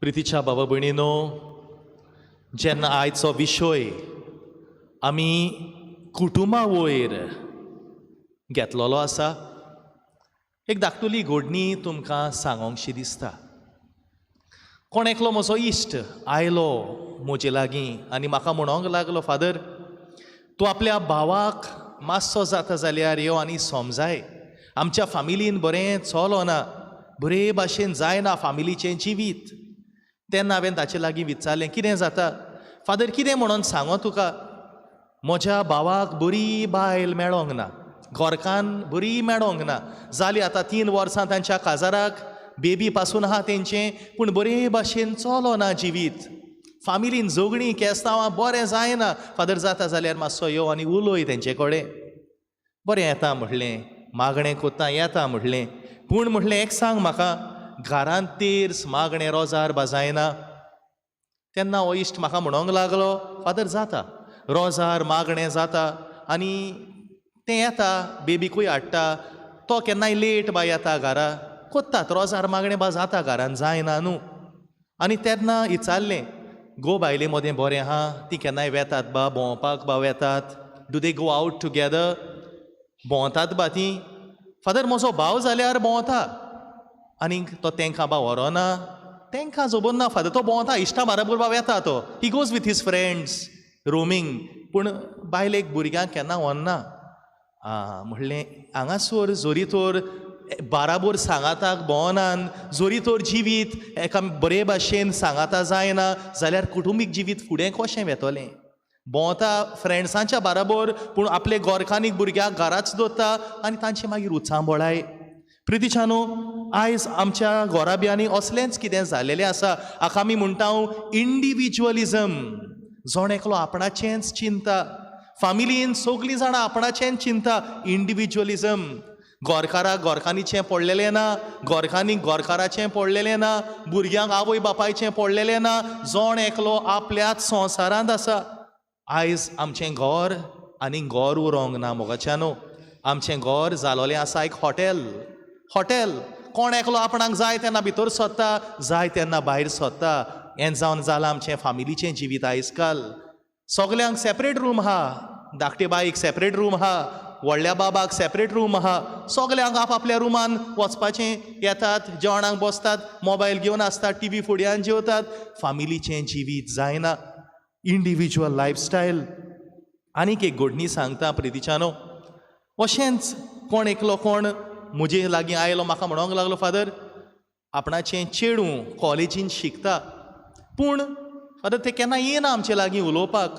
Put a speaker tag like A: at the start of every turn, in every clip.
A: प्रितीच्या बाबा भयणीनो, जेन्ना आयचो विशय आमी कुटुंबा वयर घेतलेलो आसा, एक धाकटुली घडणी तुमकां सांगोंकशी दिसता. कोण एकलो म्हजो इश्ट आयलो म्हजे लागीं आनी म्हाका म्हणोंक लागलो, "फादर, तूं आपल्या भावाक मातसो जाता जाल्यार यो आनी समजाय. आमच्या फामिलीन बरें चलोना, बरे भाशेन जायना फामिलीचें जिवीत." तेन्ना हांवें ताचे लागीं विचारलें, "कितें जाता?" "फादर, कितें म्हणून सांगो तुका, म्हज्या भावाक बरी बायल मेळोंक ना, घरकान्न बरी मेळोंक ना. जाली आतां 3 वर्सां तांच्या काजाराक, बेबी पासून आहा तेंचें, पूण बरे भाशेन चलोना जिवीत. फामिलीन झगडीं केस्तांवां, बरें जायना. फादर, जाता जाल्यार मातसो यो आनी उलय तेंचे कडेन." "बरें, येता," म्हणलें, "मागणें कोत्ता, येता," म्हणलें. "पूण," म्हणलें, "एक सांग म्हाका, घरांत तेर्स, मागणें, रोजार बा जायना?" तेन्ना हो इश्ट म्हाका म्हणोंक लागलो, "फादर, जाता, रोजार मागणें जाता आनी तें येता, बेबीकूय हाडटा. तो केन्नाय लेट बा येता घरा. कोत्तात रोजार मागणें बा जाता घरान, जायना न्हू." आनी तेन्ना विचारलें, "घोव बायले मदें बरें आहा? ती केन्नाय वेतात बा, भोंवपाक बा वेतात? Do they go out together? भोंवतात बा ती?" "फादर, म्हजो भाव जाल्यार भोंवता. आनीक तो तेंकां बा व्हरोना? तेंकां खबर ना फादर. तो भोंवता, इश्टा बाराबर बा वेता तो. He goes with his friends roaming. पूण बायलेक भुरग्यांक केन्ना व्हरना." आं, म्हणलें, हांगासर जरी तर बाराबोर सांगाताक भोंवनान, जरी तर जिवीत एका बरे भाशेन सांगाता जायना जाल्यार कुटुंबीक जिवीत फुडें कशें वेतलें? भोंवता फ्रेंड्सांच्या बाराबोर, पूण आपले गोरकानीक भुरग्याक घराच दवरता आनी तांचे मागीर उचांबळाय. प्रितीच्यानो, आयज आमच्या घराब्यांनी असलेंच कितें जालेलें आसा. हाका आमी म्हणटा इंडिविज्युअलिजम. जण एकलो आपणाचेंच चिंता. फामिलीन सगलीं जाणां आपणाचेंच चिंता. इंडिविज्युअलिजम. गोरकाराक गोरकानीचें पडलेलें ना, गोरकानीक गोरकाराचें पडलेलें ना, भुरग्यांक आवय बापायचें पडलेलें ना. जण एकलो आपल्याच संवसारांत आसा. आयज आमचें घर आनी घर उरोंक ना मोगाच्यानो. आमचें घर जालोलें आसा एक हॉटेल. हॉटेल. कोण एकलो आपणाक जाय तेन्ना भितर सरता, जाय तेन्ना भायर सरता. हें जावन जालां आमचें फामिलीचें जिवीत आयज काल. सगल्यांक सेपरेट रूम आहा. धाकटे बाईक सेपरेट रूम आहा, व्हडल्या बाबाक सेपरेट रूम आहा. सगल्यांक आप आपल्या रुमान वचपाचें. येतात, जेवणाक बसतात, मोबायल घेवन आसतात, टिवी फुड्यान जेवतात. फामिलीचें जिवीत जायना. Individual lifestyle. आनीक एक घडणी सांगता प्रितीच्यानो. अशेंच कोण एकलो कोण म्हजे लागीं आयलो, म्हाका म्हणोंक लागलो, "फादर, आपणाचें चेडूं कॉलेजीन शिकता, पूण फादर, तें केन्ना येना आमचे लागीं उलोवपाक.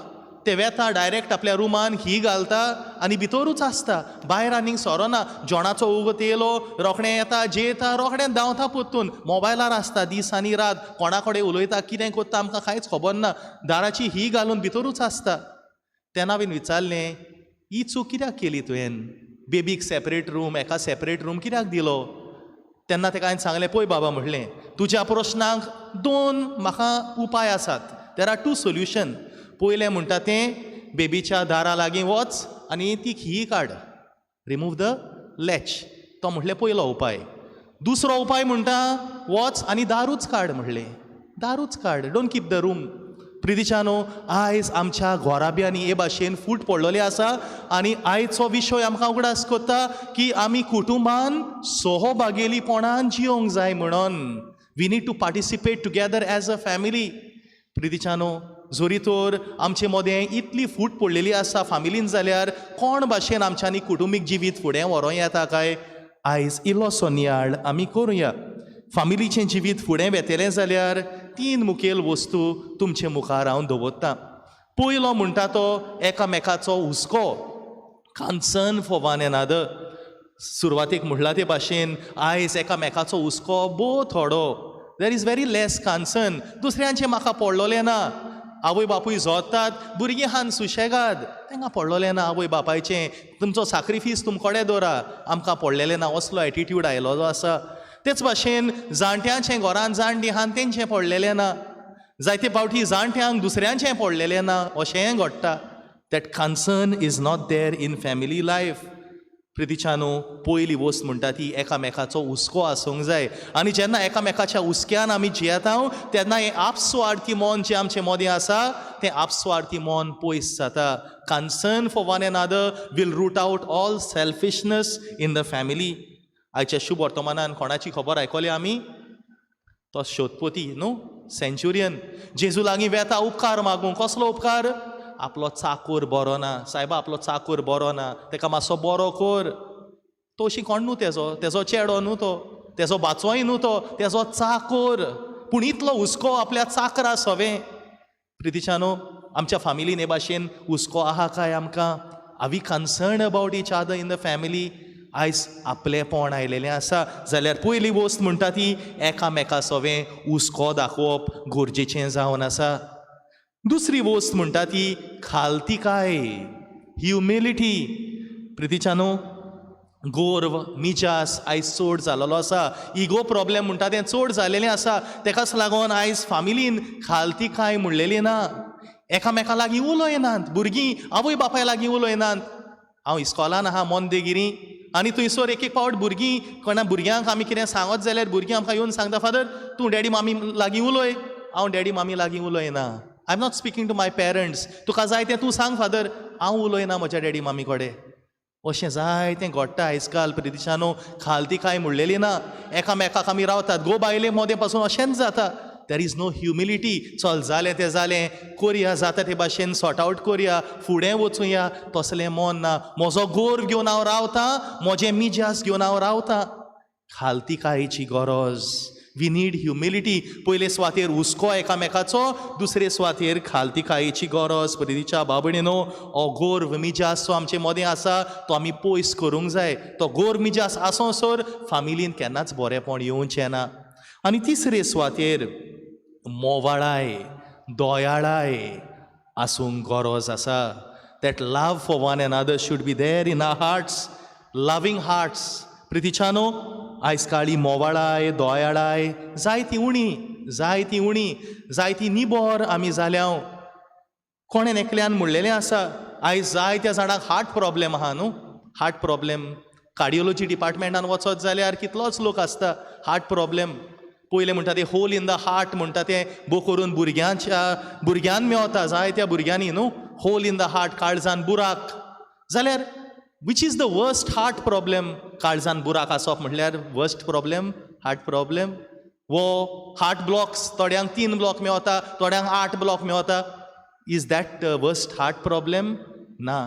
A: ते वेता डायरेक्ट आपल्या रुमान, ही घालता आनी भितरूच आसता. भायर आनीक सोरोना. जेवणाचो वगत येयलो, रोखडें येता, जेयता, रोखडें धांवता परतून. मोबायलार आसता दीस आनी रात. कोणा कडेन उलयता, कितें करता, आमकां कांयच खबर ना. दाराची ही घालून भितरूच आसता." तेन्ना हांवें विचारलें, "ही चूक कित्याक केली तुवें? बेबीक सेपरेट रूम, एका सेपरेट रूम कित्याक दिलो?" तेन्ना तेका हांवें सांगलें, "पळय बाबा," म्हणलें, "तुज्या प्रश्नाक दोन म्हाका उपाय आसात. There are two solution. पयलें म्हणटा तें, बेबीच्या दारा लागीं वच आनी ती ही काड, रिमूव the latch. तो म्हणलें पयलो उपाय. दुसरो उपाय म्हणटा, वच आनी दारूच काड," म्हणलें, "दारूच काड. Don't keep the room." प्रितीच्यानो, आयज आमच्या घोराब्यांनी हे भाशेन फूट पडलेली आसा आनी आयचो विशय आमकां उगडास करता की आमी कुटुंबान सहभागेलीपणान जियोंक जाय म्हणून. We need to participate together as a family. प्रितीच्यानो, जरी तर आमचे मदें इतली फूट पडलेली आसा फामिलीन जाल्यार कोण भाशेन आमच्यांनी कुटुंबीक जिवीत फुडें व्हरों येता काय? आयज इल्लोसो नियाळ आमी करुया. फामिलीचें जिवीत फुडें वेतलें जाल्यार तीन मुखेल वस्तू तुमचे मुखार हांव दवरतां. पयलो म्हणटा तो एकामेकाचो हुस्को, कन्सर्न फॉर वन एनादर. सुरवातेक म्हणलां ते भाशेन आयज एकामेकाचो हुस्को भोव थोडो. There is very less concern. दुसऱ्यांचें म्हाका पडलोलें ना. आवय बापूय जोडटात, भुरगीं हान सुशेगाद, तांकां पडलोलें ना आवय बापायचें. तुमचो साक्रिफीस तुमकोडे दवरा, आमकां पडलेलें ना, असलो एटिट्यूड आयलोलो आसा. तेच भाशेन जाणट्यांचें, घरान जाणटीं आहान तेंचें पडलेलें ना. जायते फावटी जाणट्यांक दुसऱ्यांचें पडलेलें ना, अशेंय घडटा. That concern is not there in family life. प्रितीच्यानो, पयली वस्त म्हणटा ती एकामेकाचो हुस्को आसूंक जाय. आनी जेन्ना एकामेकाच्या हुस्क्यान आमी जियेता तेन्ना हें आपस्वार्थी मन जें आमचे मदें आसा तें आपस्वार्थी मन पयस जाता. Concern for one another will root out all selfishness in the family. आयच्या शुभ वर्तमानान कोणाची खबर आयकली आमी? तो शोधपोती न्हू, सेंच्युरियन, जेजू लागीं वेता उपकार मागूंक. कसलो उपकार? आपलो चाकूर बरो ना सायबा, आपलो चाकूर बरो ना, तेका मातसो बरो कर. तो अशी कोण न्हू तेजो, तेजो चेडो न्हू तो, तेजो बाचोय न्हू तो, तेजो चाकोर. पूण इतलो हुस्को आपल्या चाकरा सवें. प्रितीच्यानो, आमच्या फामिलीन हे भाशेन हुस्को आहा काय आमकां? Are we concerned about each other in the family? आयज आपलेपण आयलेलें आसा जाल्यार पयली वस्त म्हणटा ती एकामेका सवें हुस्को दाखोवप गरजेचें जावन आसा. दुसरी वस्त म्हणटा ती खालतिकाय, ह्युमिलिटी. प्रितीच्यानो, गोर्व, मिजास आयज चड जालेलो आसा. इगो प्रॉब्लेम म्हणटा तें चड जालेलें आसा. तेकाच लागून आयज फामिलीन खालतिकाय म्हणलेली ना. एकामेका लागीं उलयनात भुरगीं, आवय बापाय लागीं उलयनात. हांव इस्कॉलान आहा मोंदेगिरी आनी थंयसर एक एक फावट भुरगीं, कोणा भुरग्यांक आमी कितें सांगत जाल्यार भुरगीं आमकां येवन सांगता, फादर तूं डॅडी मामी लागीं उलय. हांव डॅडी मामी लागीं उलयना. I am not speaking to my parents. तुका जाय तें तूं सांग फादर, हांव उलयना म्हज्या डॅडी मामी कडेन. अशें जायतें घडटा आयज काल. प्रितीच्यानो, खालतिकाय म्हणलेली ना. एकामेकाक आमी रावतात. घोव बायले मदें पासून अशेंच जाता. There is no humility. चल, जालें तें जालें, करया जाता ते भाशेन, सॉर्ट आवट करया, फुडें वचुया, तसलें मन ना. म्हजो गोर्व घेवन हांव रावतां, म्हजें मिजास घेवन हांव रावतां. खालतिकायेची गरज. We need humility. पयले सुवातेर हुस्को एकामेकाचो, दुसरे सुवातेर खालतिकायेची गरज. प्रितीच्या बाबणीनो, हो गोर्व मिजास जो आमचे मदें आसा तो आमी पयस करूंक जाय. तो गोर्व मिजास आसोसर फामिलीन केन्नाच बरेंपण येवचें ना. आनी तिसरे सुवातेर मोवाळाय, दयाळाय आसूंक गरज आसा. That love for one another should be there in our hearts, loving hearts. प्रितीच्यानो, आयज काळी मोवाळाय, दयाळाय जायती उणी, जायती उणी, जायती निबर आमी जाल्या. कोणें एकल्यान म्हणलेलें आसा, आयज जायत्या जाणांक हार्ट प्रॉब्लेम आहा न्हू, हार्ट प्रॉब्लेम. कार्डिओलॉजी डिपार्टमेंटान वचत जाल्यार कितलोच लोक आसता हार्ट प्रॉब्लेम. पयलें म्हणटा ते होल इन the heart म्हणटा तें बो करून भुरग्यांच्या भुरग्यान मेवता, जायत्या भुरग्यांनी न्हू होल इन the heart, काळजान बुराक. जाल्यार which is the worst heart problem? काळजान बुराक आसप म्हटल्यार वर्स्ट प्रॉब्लेम, हार्ट प्रॉब्लेम, वो हार्ट ब्लॉक्स? थोड्यांक 3 ब्लॉक मेवता, थोड्यांक 8 ब्लॉक मेवता. Is that worst heart problem? ना.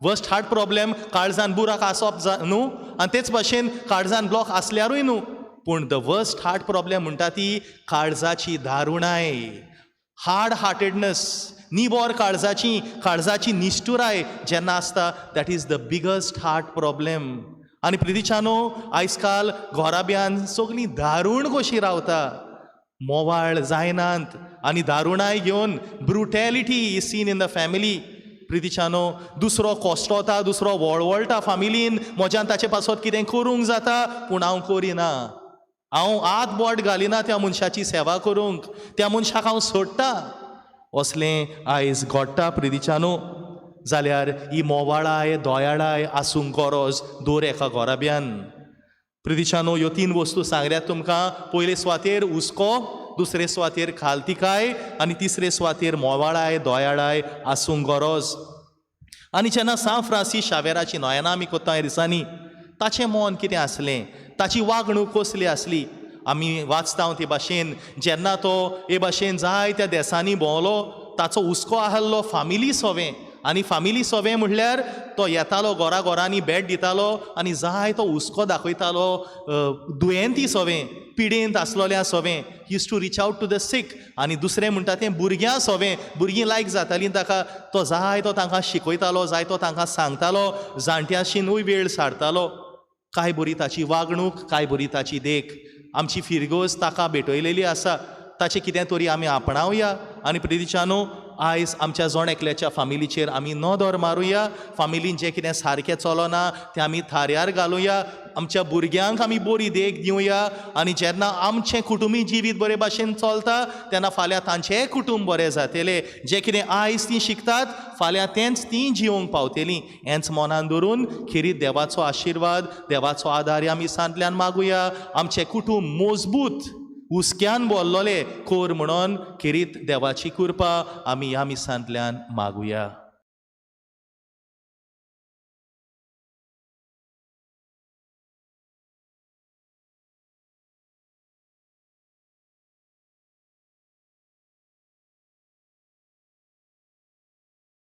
A: वर्स्ट हार्ट प्रॉब्लेम काळजान बुराक आसप जा न्हू, आनी तेच भाशेन काळजान ब्लॉक आसल्यारूय न्हू. पूण the worst heart problem म्हणटा ती काळजाची दारुणाय, हार्ड हार्टेडनस, निबोर काळजाची, काळजाची निश्ठुराय जेन्ना आसता, that is the biggest heart problem. आनी प्रितीच्यानो, आयज काल घराब्यान सगळीं दारूण कशी रावता, मोवाळ जायनात आनी दारुणाय घेवन brutality is seen in the family. प्रितीच्यानो, दुसरो कोसटोता, दुसरो वळवळटा फामिलीन, म्हज्यान ताचे पासत कितें करूंक जाता पूण हांव करिना, हांव हात बोट घालिना त्या मनशाची सेवा करूंक, त्या मनशाक हांव सोडटा. असलें आयज घडटा प्रितीच्यानो. जाल्यार ही मोवाळाय, दयाळाय आसूंक गरज दर एका घराब्यान. प्रितीच्यानो, ह्यो 3 वस्तू सांगल्यात तुमकां. पयले सुवातेर हुस्को, दुसरे सुवातेर खालतिकाय आनी तिसरे सुवातेर मोवाळाय, दयाळाय आसूंक गरज. आनी जेन्ना सांत फ्रांसीस शावेराची नोयेनां आमी कोत्ता ह्या दिसांनी, ताचें मन कितें आसलें, ताची वागणूक कसली आसली, आमी वाचता ते भाशेन जेन्ना तो हे भाशेन जायत्या देसांनी भोंवलो, ताचो हुस्को आहलो फामिली सोवें. आनी फामिली सोवें म्हणल्यार तो येतालो, घरा घरांनी भेट दितालो आनी जायतो हुस्को दाखयतालो दुयेंती सोवें, पिडेंत आसलोल्या सोवें. Used to reach out to the sick. आनी दुसरें म्हणटा तें भुरग्यां सोवें. भुरगीं लायक जातालीं ताका. तो जायतो तांकां शिकयतालो, जायतो तांकां सांगतालो, जाणट्यांशीनूय वेळ सारतालो. काय बरी ताची वागणूक, काय बरी ताची देख. आमची फिरगोज ताका भेटयलेली आसा. ताचें कितें तरी आमी आपणावया. आनी प्रितीच्यानो, आयज आमच्या जण एकल्याच्या फामिलीचेर आमी नदर मारुया. फामिलीन जें कितें सारकें चलना तें आमी थाऱ्यार घालुया. आमच्या भुरग्यांक आमी बरी देख दिवया आनी जेन्ना आमचें कुटुंबी जिवीत बरे भाशेन चलता तेन्ना फाल्यां तांचेंय कुटुंब बरें जातलें. जें कितें आयज तीं शिकतात फाल्यां तेंच तीं जिवंक पावतलीं. हेंच मनान धरून खेरीत देवाचो आशिर्वाद, देवाचो आदार ह्या मिसांतल्यान मागुया. आमचें कुटुंब मजबूत हुस्क्यान भरलोलें कोर म्हणून खेरीत देवाची कृपा आमी ह्या मिसांतल्यान मागुया.